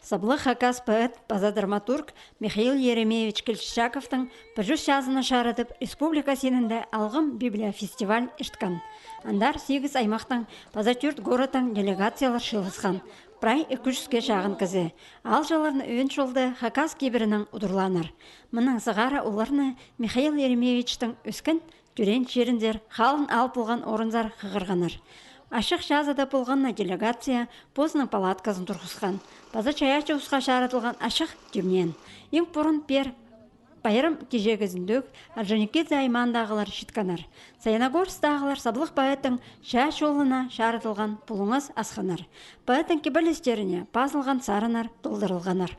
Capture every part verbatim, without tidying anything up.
Саблығ хакас поэт паза драматург Михаил Еремеевич Кильчичаковтың пір чӱс чазына чарыдып, республика синінде алғым библиофестиваль ирткен. Андар сигіс аймахтың паза тӧрт городтың делегациялар чыылысхан. Прай ікі чӱске чағын кізі. Аалҷыларны ӧӧн чолда хакас кибірінең удурлааннар. Мының сығара оларны Михаил Еремеевичтің ӧскен тӧреен чирінзер, халын алып полған орынзар хығырғаннар. Ачых чазыда полған на делегация позының палатказын турғысхан. Паза чайаачы усха чарыдылған ачых тимнеен. Иң пурун пеер пайрам кичегізіндӧк Орджоникидзе аймаандағылар читкеннер. Саяногорсктағылар саблығ поэттің чаа чолына чарыдылған пулуңас асханнар. Поэттің кибелістеріне пазылған сарыннар толдырылғаннар.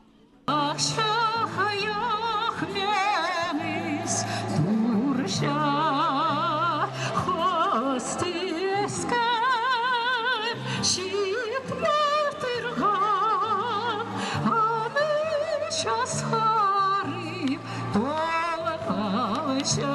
Ах, чахайах меңіс турча, хостескем читме турған, аны часхарып толғалча.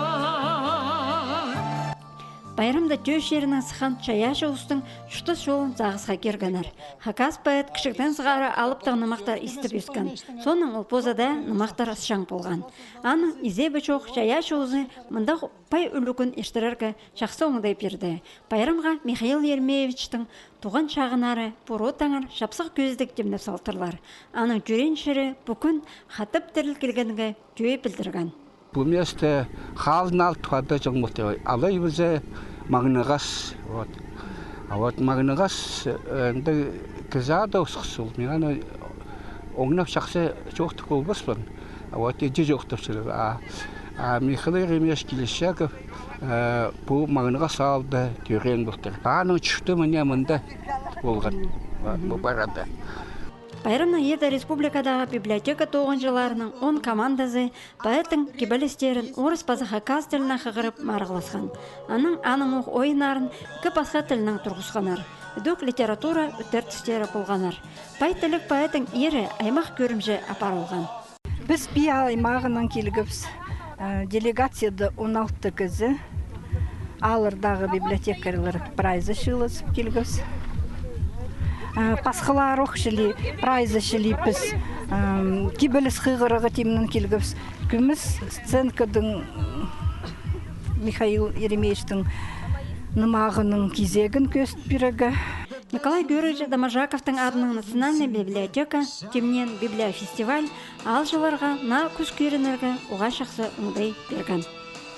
Пайрамда тӧӧ чирінең сыххан чайаачы устың чуртас чолын сағысха киргеннер. Хакас поэт кічігдең сығара алыптығ нымахтар истіп ӧскен. Соонаң ол позыда нымахтар ысчаң полған. Аның изебі чох чайаачы узы мындағ пай ӱлӱкӱн иртірерге чахсы оңдай пирді. Пайрамға Михаил Еремеевичтің туған чағыннары пу родтаңар чапсых кӧзідіг тимнеп салтырлар. Аның тӧреен чирі пу кӱн хатап тіріл килгенге тӧӧй пілдірген. Пу место халын алып туғанда чоң полтыр. Алай пілзе Маңнығас. Вот. А вот Маңнығас, э, анда кізі ады осхас ол. Мин аны оңнап чахсы чоохтап полбаспын. А вот иди чоохтапчалар. А, а Михаил Еремеевич Кильчичаков, э, пу Маңнығас аалда тӧреен полтыр. Аның чурты мына мында полған. Вот, пу парада. Пайрамнаң иде республикадағы библиотека тоғынҷыларының он командазы поэттің кибелістерін орыс паза хакас тіліне хығырып марығласхан. Анаң аның ох ойыннарын ікі пасха тілнең турғысханнар. Ідӧк литература ӱттертістері полғаннар. Пай тіліг поэттің иирі аймах кӧрімҷе апарылған. Піс Пии аймағынаң килгебіс, э, делегацияда он алты кізі. Ааллардағы библиотекарьлар прайзы чыылызып килгебіс. Э, пасхалары ох чіли, прайзы чіли піс, эм, кибеліс хығырығы тимнең килгебіс. Кӧмес сценкадаң Михаил Еремеевичтің нымағының кизегін кӧзіт пирерге. Николай Георгиевич Доможаковтың адынаң национальнай библиотека тимнеен библиофестиваль аалҷыларға наа кӱс кирінерге уғаа чахсы оңдай пирген.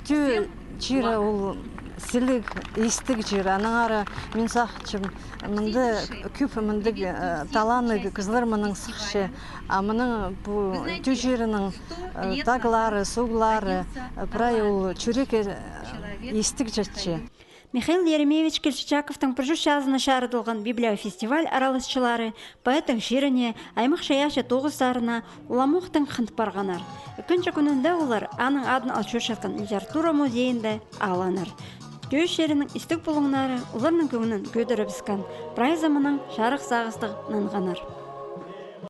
Тӧӧ чирі ол сіліг, истіг чир. Аннаңар мин сағынчам, мында кӧп мындағ, э, таланнығ кізілер мынаң сыхча. А мынаң пу тӧӧ чирінің, э, тағлары, суғлары, э, прай ол чӱрекке, э, истіг чатча. Михаил Еремеевич Кильчичаковтың пір чӱс чазына чарыдылған библиофестиваль араласчылары поэттің чиріне, аймах чайаачы тоғыстарына уламохтаң хынып парғаннар. Ікінҷі кӱнінде олар аның адын ал чӧрчеткен литература музейінде ааллааннар. Тӧӧ чирінің истіг пулуңнары оларның кӧңнін кӧдірібіскен, прайзы мынаң чарых сағыстығ нанғаннар.